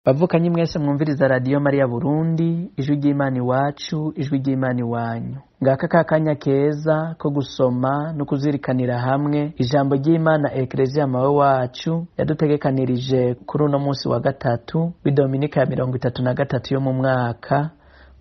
Bavukanyi mwese mwumviriza Radiyo Mariya Burundi, ijwi ry'Imana iwacu, ijwi ry'Imana iwanyu. Ngaka ka kanya keza ko gusoma no kuzirikanira hamwe ijambo ry'Imana Ekereziya mawe wacu yadutegekanirije kuri uno munsi wa gatatu w'idominika ya 33 yo mu mwaka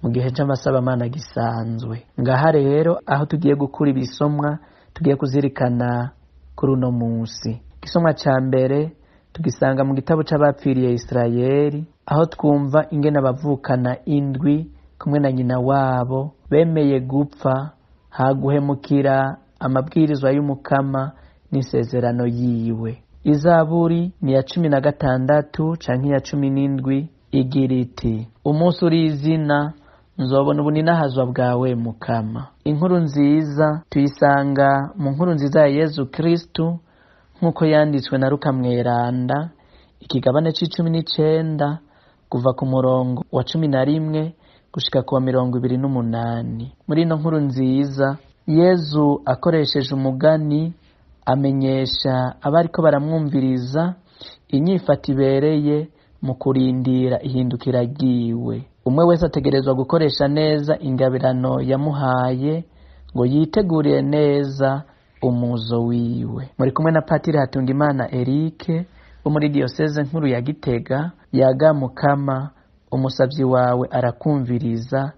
mu gihe c'amasabamana gisanzwe. Ngaha rero aho tugiye gukura ibisomwa tugiye kuzirikana kuri uno munsi. Igisomwa ca mbere tugisanga mu gitabo c'abapfiriye Isirayeli, aho twumva ingene abavukana indwi kumwe na nyina wabo bemeye gupfa haguhemukira amabwirizwa y'Umukama n'isezerano yiwe. Izaburi ni ya 16 canke ya 17 igira iti: umunsi urizina nzobona ubuninahazwa bwawe Mukama. Inkuru nziza tuyisanga mu nkuru nziza ya Yezu Kristu nk'uko yanditswe na Luka Mweranda, ikigabane c'19 kuva ku murongo wa 11 gushika ku wa 28. Muri ino nkuru nziza Yezu akoresheje umugani amenyesha abariko baramwumviriza inyifato ibereye mu kurindira ihindukira ryiwe. Umwe wese ategerezwa gukoresha neza ingabirano yamuhaye ngo yitegurire neza umuzo wiwe. Muri kumwe na Patiri Hatungimana Eric wo muri Diyoseze nkuru ya Gitega. Yaga Mukama, umusavyi wawe arakumviriza,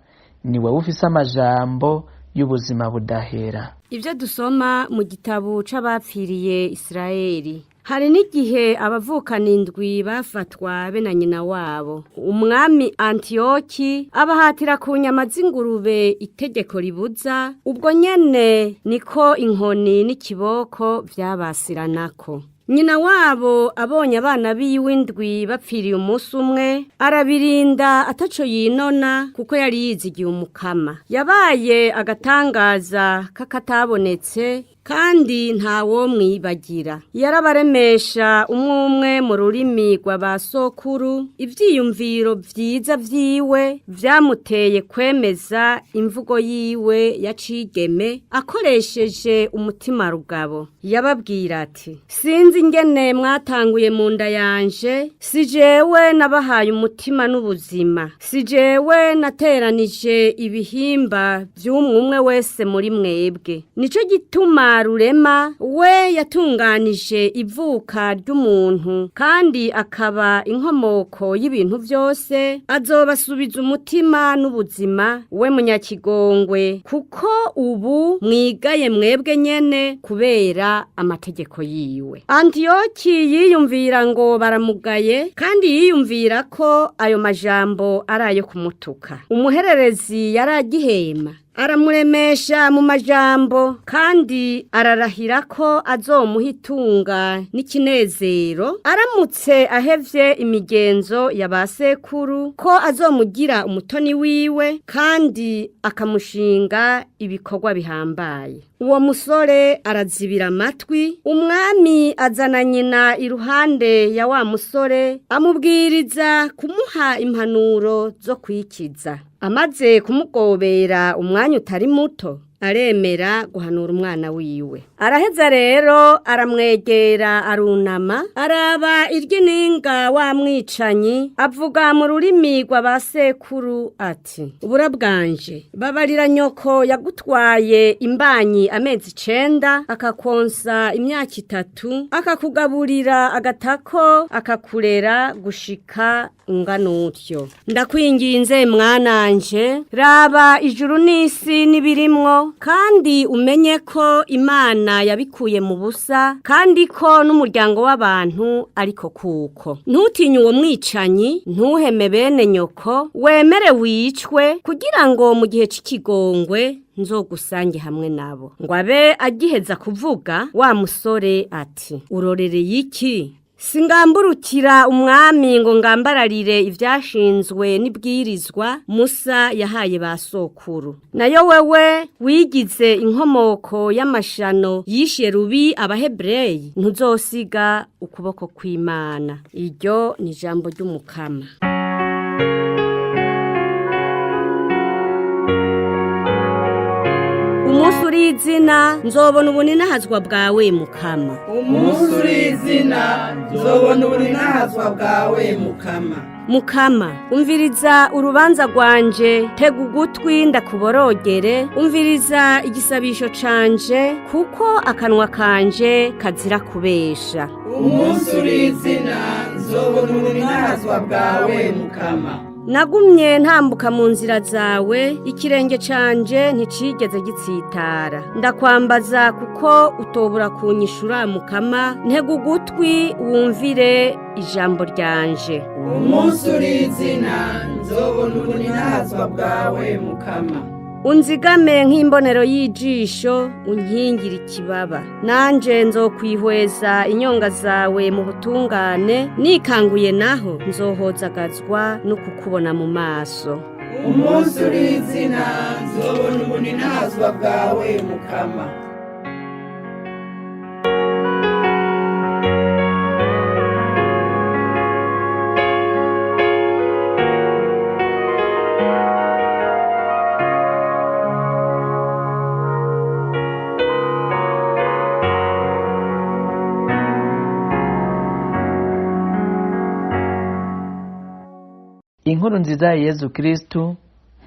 ni wewe ufise amajambo y'ubuzima budahera. Ibyo dusoma mu gitabo c'abapfiriye Isirayeli. Hari n'igihe abavukana indwi bafatwa be na nyina wabo. Umwami Antiyoki abahatira ku nyama z'ingurube itegeko ribuza, ubwo nyene niko inkoni n'ikiboko vyabasiranako. Nyina wabo abonye abana biwe indwi bapfiriye umunsi umwe, arabirinda ataco yinona kuko yari yizigiye Umukama. Yabaye agatangaza k'akatabonetse kandi ntawo mwibagira. Yarabaremesha umwe umwe mu rurimi rwa ba sokuru, ivyiyumviro vyiza vyiwe vyamuteye kwemeza imvugo yiwe ya cigeme akoresheje umutima rugabo. Yababwira ati: sinzi ingene mwatanguye mu nda yanje, si jewe nabahaye umutima n'ubuzima, si jewe nateranije ibihimba vy'umwe umwe wese muri mwebwe. Nico gituma Rurema we yatunganije ivuka ry'umuntu kandi akaba inkomoko y'ibintu vyose, azobasubiza umutima n'ubuzima we munyakigongwe, kuko ubu mwigaye mwebwe nyene kubera amategeko yiwe. Antiyoki yiyumvira ngo baramugaye, kandi yiyumvira ko ayo majambo ari ayo kumutuka. Umuhererezi yaragihema aramuremesha mu majambo, kandi ararahira ko azomuha itunga n'ikinezero aramutse ahevye imigenzo ya ba sekuru, ko azomugira umutoni wiwe kandi akamushinga ibikorwa bihambaye. Uwo musore arazibira amatwi, umwami azana nyina iruhande ya wa musore, amubwiriza kumuha impanuro zo kwikiza. Amaze kumugobera umwanya utari muto, aremera guhanura umwana wiwe. Araheza rero aramwegera arunama, araba iryininga wa mwicanyi, avuga mu rurimi rwa ba sekuru ati: ubura bwanje, babarira nyoko yagutwaye imbanyi amezi 9, akakonsa imyaka 3, akakugaburira agatako, akakurera gushika ungana utyo. Ndakwinginze mwananje, raba ijuru n'isi n'ibirimwo, kandi umenye ko Imana yabikuye mu busa, kandi ko n'umuryango w'abantu ariko kuko. Ntutinye uwo mwicanyi, ntuheme bene nyoko, wemere wicwe, kugira ngo mu gihe c'ikigongwe nzogusange hamwe nabo. Ngo abe agiheza kuvuga, wa musore ati: urorereye iki? Singamburukira umwami ngo ngambararire ivyashinzwe n'ibwirizwa Musa yahaye ba sokuru. Nayo wewe wigize inkomoko y'amashano yishe rubi Abahebreyi, ntuzosiga ukuboko kw'Imana. Iryo ni ijambo ry'Umukama. Umunsi uri izina nzobona ubuninahazwa bwawe Mukama. Umunsi uri izina nzobona ubuninahazwa bwawe Mukama. Mukama, umviriza urubanza rwanje, tega ugutwi ndakuborogere, umviriza igisabisho canje, kuko akanwa kanje kazira kubesha. Umunsi uri izina nzobona ubuninahazwa bwawe Mukama. Nagumye ntambuka mu nzira zawe, ikirenge canje nticigeze gitsitara. Ndakwambaza kuko utobura kunyishura Mukama, ntega ugutwi wumvire ijambo ryanje. Umunsi uri izina nzobona ubuninahazwa bwawe Mukama. Unzigame nk'imbonero y'ijisho, unkingire ikibaba. Nanje nzokwihweza inyonga zawe mu butungane, nikanguye naho nzohozagazwa no kukubona mu maso. Umunsi uri izina nzobona ubuninahazwa bwawe Mukama. Inkuru nziza ya Yezu Kristu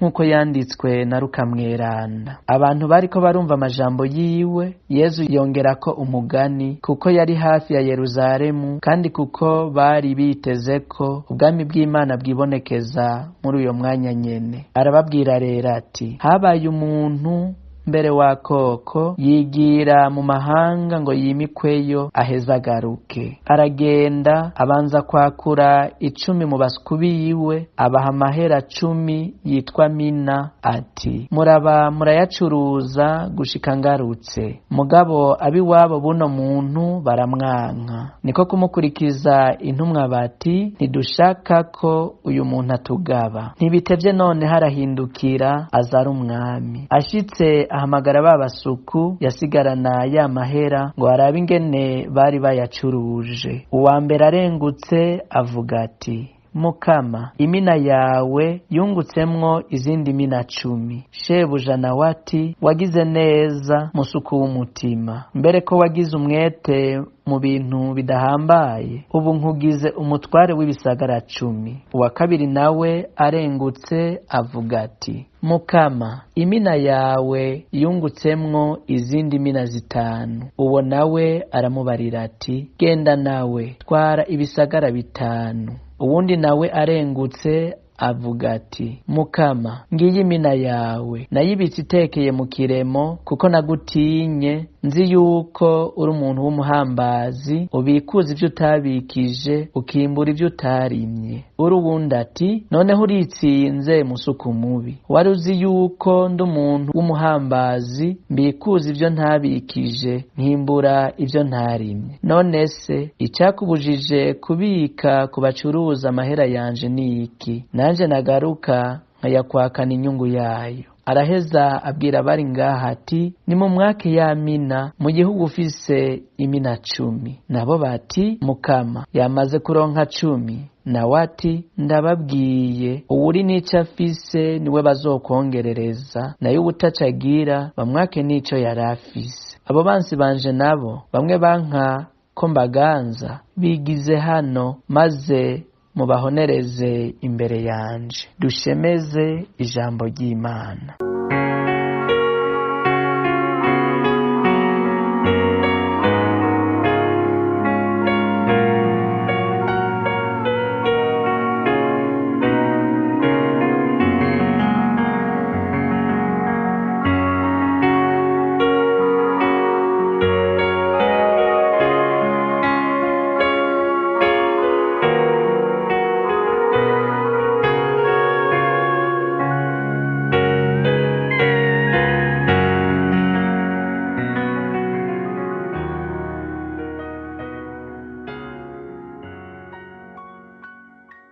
nk'uko yanditswe na Luka Mweranda. Abantu bariko barumva amajambo yiwe, Yezu yongerako umugani kuko yari hafi ya Yeruzalemu kandi kuko bari biteze ko ubwami bw'Imana bwibonekeza muri uyo mwanya nyene. Arababwira rero ati: habaye umuntu mbere wa koko yigira mu mahanga ngo yimikweyo aheze agaruke. Aragenda abanza kwakura 10 mu basuku biwe, abaha amahera 10 yitwa mina, ati: muraba murayacuruza gushika ngarutse. Mugabo abiwabo buno muntu baramwanka, niko kumukurikiza intumwa bati: ntidushaka ko uyu muntu atugaba. Ntibitevye none harahindukira aza ari umwami. Ashitse ahamagara ba basuku yasigarana ya mahera ngo arabe ingene bari bayacuruje. Uwa mbere arengutse avuga ati: Mukama, imina yawe yungutsemwo izindi mina 10. Shebuja nawe ati: wagize neza musuku w'umutima, mbere ko wagize umwete mu bintu bidahambaye, ubu nkugize umutware w'ibisagara 10. Uwa kabiri nawe arengutse avuga ati: Mukama, imina yawe yungutsemwo izindi mina 5. Uwo nawe aramubarira ati: genda nawe twara ibisagara 5. Uwundi nawe arengutse avuga ati: Mukama, ngiyi imina yawe nayibitse itekeye mu kiremo, kuko nagutinye, nzi yuko uri umuntu w'umuhambazi, ubikuza ivyo utabikije, ukimbura ivyo utarimye. Uri uwundi ati: noneho uritsinze musuku mubi, wari uzi yuko ndi umuntu w'umuhambazi, mbikuza ivyo ntabikije, nkimbura ivyo ntarimye. None se icakubujije kubika ku bacuruza amahera yanje ni iki? Nanje nagaruka nkayakwakana inyungu yayo. Araheza abwira abari ngaha ati: nimumwake ya mina mu gihugu ufise imina 10. Nabo bati: Mukama, yamaze kuronka 10. Nawe ati: ndababwiye, uwuri n'ico afise niwe bazokongerereza, nayo uwutacagira bamwake n'ico yari afise. Abo bansi banje nabo bamwe banka ko mbaganza bigize hano, maze mubahonereze imbere yanje. Dushemeze ijambo ry'Imana.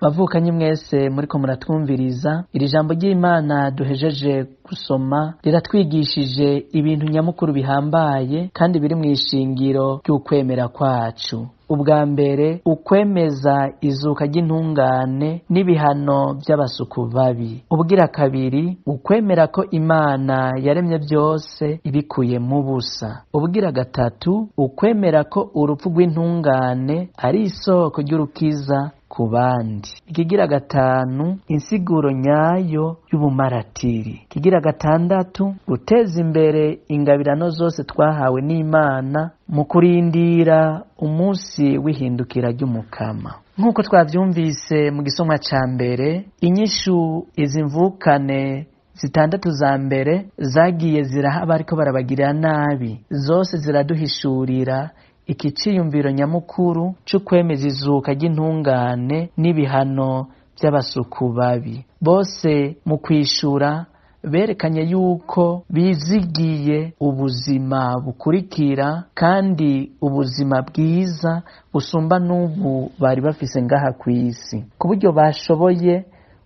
Bavukanyi mwese muriko muratwumviriza, iri jambo ry'Imana duhejeje gusoma riratwigishije ibintu nyamukuru bihambaye kandi biri mu ishingiro ry'ukwemera kwacu. Ubwa mbere, ukwemeza izuka ry'intungane n'ibihano by'abasuku babi. Ubwira kabiri, ukwemera ko Imana yaremye byose ibikuye mu busa. Ubwira gatatu, ukwemera ko urupfu rw'intungane ari isoko ry'urukiza ku bandi. Ikigira gatanu, insiguro nyayo y'ubumaratiri. Ikigira gatandatu, guteza imbere ingabirano zose twahawe n'Imana mu kurindira umunsi w'ihindukira ry'Umukama. Nk'uko twavyumvise mu gisomwa ca mbere, inyishu izi mvukane zitandatu za mbere zagiye ziraha abariko barabagirira nabi, zose ziraduhishurira iki ciyumviro nyamukuru c'ukwemeza izuka ry'intungane n'ibihano by'abasuku babi. Bose mu kwishura berekanye yuko bizigiye ubuzima bukurikira kandi ubuzima bwiza busumba n'ubu bari bafise ngaha kw'isi, ku buryo bashoboye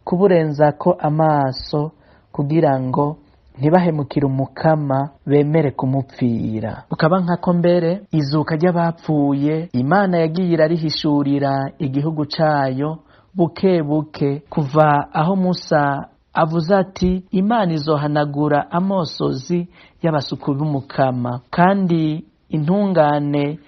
kuburenzako amaso kugira ngo ntibahemukire Umukama, bemere kumupfira. Ukaba nkako mbere izuka ry'abapfuye Imana yagiye irarihishurira igihugu cayo buke buke, kuva aho Musa avuze ati Imana izohanagura amosozi y'abasuku b'Umukama, kandi intungane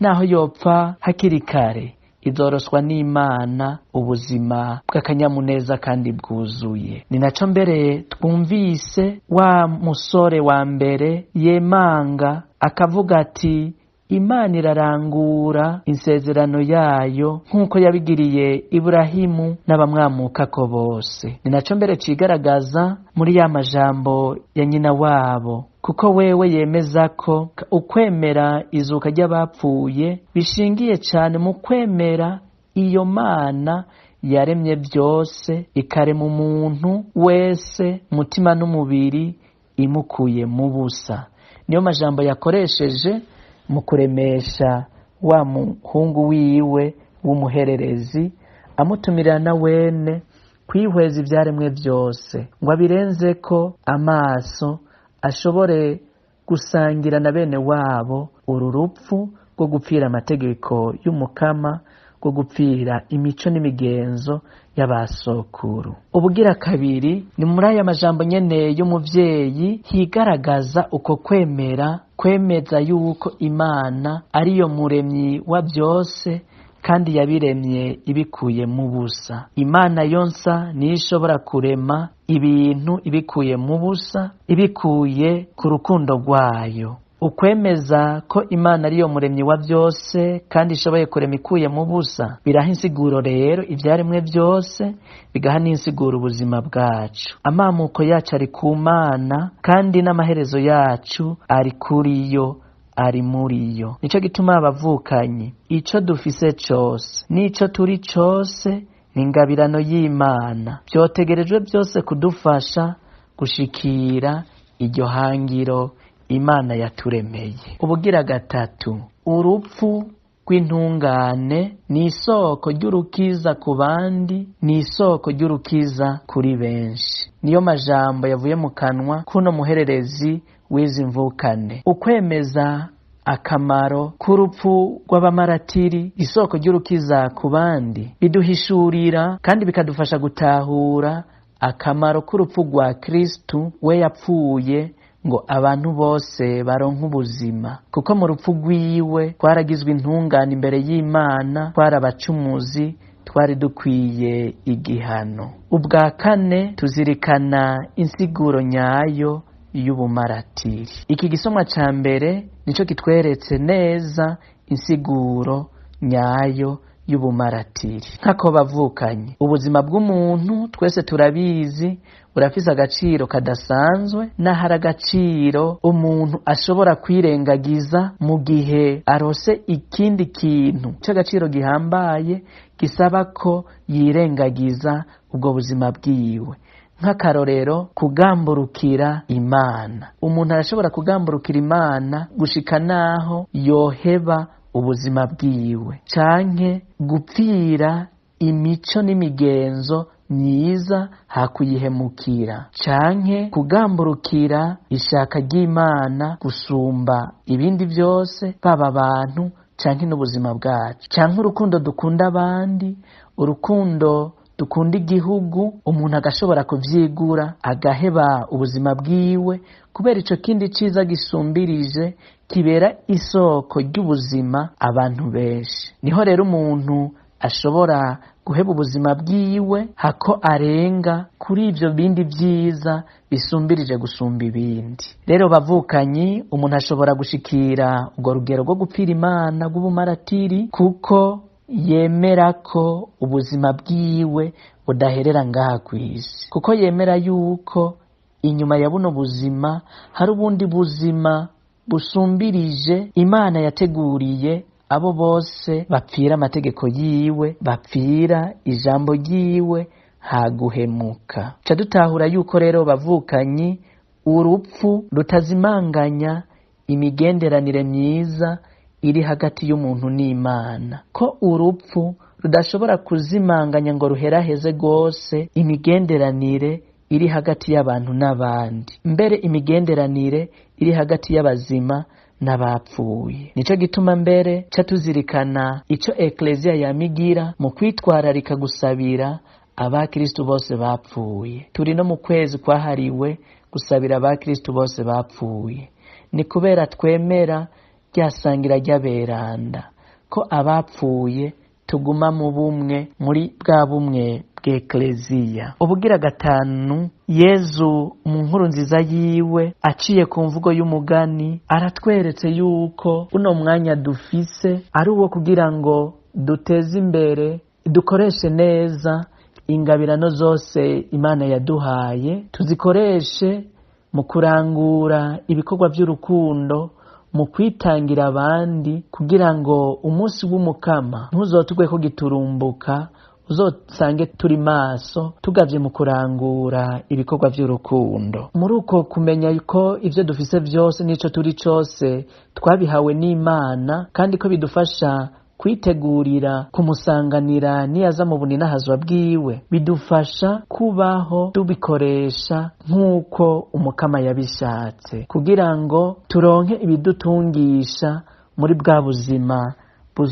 naho yopfa hakiri kare izoroswa n'Imana ubuzima bw'akanyamuneza kandi bwuzuye. Ni naco mbere twumvise wa musore wa mbere yemanga akavuga ati Imana irarangura insezerano yayo nk'uko yabigiriye Iburahimu n'abamwamukako bose. Ni naco mbere cigaragaza muri ya majambo ya nyina wabo, kuko wewe yemeza ko ukwemera izuka ry'abapfuye bishingiye cane mu kwemera iyo Mana yaremye byose, ikarema umuntu wese mutima n'umubiri imukuye mu busa. Niyo majambo yakoresheje mu kuremesha wa muhungu wiwe w'umuhererezi, amutumirira na wene kwihweza ivyaremwe byose ngo abirenze ko amaso ashobore gusangira na bene wabo uru rupfu rwo gupfira amategeko y'Umukama, rwo gupfira imico n'imigenzo y'abasokuru. Ubugira kabiri, ni muri aya majambo nyene y'umuvyeyi higaragaza uko kwemera, kwemeza yuko Imana ariyo muremyi wa byose kandi yabiremye ibikuye mu busa. Imana yonsa niyo ishobora kurema ibintu ibikuye mu busa, ibikuye ku rukundo rwayo. Ukwemeza ko Imana ariyo muremyi wa byose kandi ishoboye kurema ikuye mu busa biraha insiguro rero ivyaremwe byose, bigaha n'insiguro ubuzima bwacu. Amamuko yacu ari ku Mana kandi n'amaherezo yacu ari kuri yo, ari muri yo. Nico gituma abavukanyi, ico dufise cose n'ico turi cose ni ingabirano y'Imana, vyotegerejwe byose kudufasha gushikira iryo hangiro Imana yaturemeye. Ubugira gatatu, urupfu rw'intungane ni isoko ry'urukiza ku bandi, ni isoko ry'urukiza kuri benshi. Niyo majambo yavuye mu kanwa kuno muhererezi w'izi mvukane. Ukwemeza akamaro k'urupfu rw'abamaratiri, isoko ry'urukiza ku bandi, biduhishurira kandi bikadufasha gutahura akamaro k'urupfu rwa Kristu, we yapfuye ngo abantu bose baronke ubuzima, kuko mu rupfu rwiwe twaragizwe intungane imbere y'Imana, twari abacumuzi, twari dukwiye igihano. Ubwa kane, tuzirikana insiguro nyayo y'ubumaratiri. Iki gisomwa ca mbere nico kitweretse neza insiguro nyayo y'ubumaratiri. Nk'ako bavukanye, ubuzima bw'umuntu twese turabizi burafise agaciro kadasanzwe, n'ahari agaciro umuntu ashobora kwirengagiza mu gihe arose ikindi kintu c'agaciro gihambaye gisaba ko yirengagiza ubwo buzima bwiwe. Nk'akarorero, kugamburukira Imana. Umuntu arashobora kugamburukira Imana gushika naho yoheba ubuzima bwiwe, canke gupfira imico n'imigenzo myiza hakuyihemukira, canke kugamburukira ishaka ry'Imana gusumba ibindi byose, baba abantu canke n'ubuzima bwacu, canke urukundo dukunda abandi, urukundo dukunda igihugu. Umuntu agashobora kuvyigura agaheba ubuzima bwiwe kubera ico kindi ciza gisumbirije kibera isoko ry'ubuzima abantu benshi. Niho rero umuntu ashobora guheba ubuzima bwiwe hako arenga kuri ivyo bindi vyiza bisumbirije gusumba ibindi. Rero bavukanyi, umuntu ashobora gushikira urwo rugero rwo gupfira Imana rw'ubumaratiri kuko yemera ko ubuzima bwiwe budaherera ngaha kw'isi, kuko yemera yuko inyuma ya buno buzima hari ubundi buzima busumbirije Imana yateguriye abo bose bapfira amategeko yiwe, bapfira ijambo ryiwe haguhemuka. Ca dutahura yuko rero bavukanyi, urupfu rutazimanganya imigenderanire myiza iri hagati y'umuntu n'Imana, ko urupfu rudashobora kuzimanganya ngo ruheraheze rwose imigenderanire iri hagati y'abantu n'abandi, mbere imigenderanire iri hagati y'abazima n'abapfuye. Nico gituma mbere ca tuzirikana ico Ekleziya yamigira mu kwitwararika gusabira abakristu bose bapfuye. Turi no mu kwezi kwahariwe gusabira abakristu bose bapfuye. Ni kubera twemera rya sangira ry'aberanda ko abapfuye tuguma mu bumwe, muri bwa bumwe bw'Ekleziya. Ubugira gatanu, Yezu mu nkuru nziza yiwe aciye ku mvugo y'umugani aratweretse yuko uno mwanya dufise ari uwo kugira ngo duteze imbere, dukoreshe neza ingabirano zose Imana yaduhaye, tuzikoreshe mu kurangura ibikorwa by'urukundo, mu kwitangira abandi, kugira ngo umunsi w'umukama ntuzotugwe ko giturumbuka, uzosange turi maso tugavye mu kurangura ibikorwa vy'urukundo. Muri uko kumenya ko ivyo dufise vyose n'ico turi cose twabihawe n'Imana, kandi ko bidufasha kwitegurira kumusanganira niyaza mu buninahazwa bwiwe, bidufasha kubaho tubikoresha nk'uko umukama yabishatse, kugira ngo turonke ibidutungisha muri bwa buzima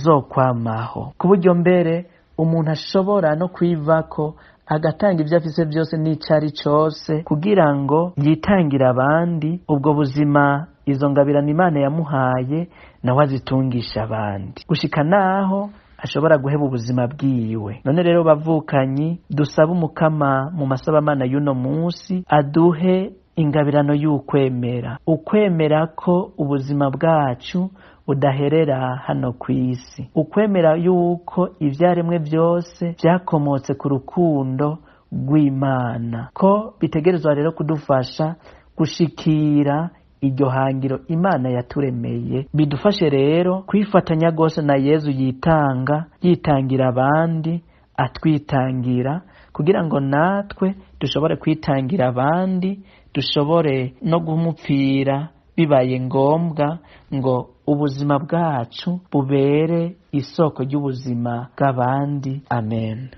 buzokwamaho, ku buryo mbere umuntu ashobora no kwivako agatanga ivyo afise vyose n'icari cose kugira ngo yitangire abandi ubwo buzima, izo ngabirano Imana yamuhaye nawe azitungisha abandi, gushika naho ashobora guheba ubuzima bwiwe. None rero bavukanyi, dusaba umukama mu masabamana y'uno munsi aduhe ingabirano y'ukwemera, ukwemera ko ubuzima bwacu budaherera hano kw'isi, ukwemera yuko ivyaremwe vyose vyakomotse ku rukundo rw'Imana, ko bitegerezwa rero kudufasha gushikira iryo hangiro Imana yaturemeye. Bidufashe rero kwifatanya rwose na Yezu yitanga, yitangira abandi, atwitangira, kugira ngo natwe dushobore kwitangira abandi, dushobore no kumupfira bibaye ngombwa, ngo ubuzima bwacu bubere isoko ry'ubuzima bw'abandi. Amen.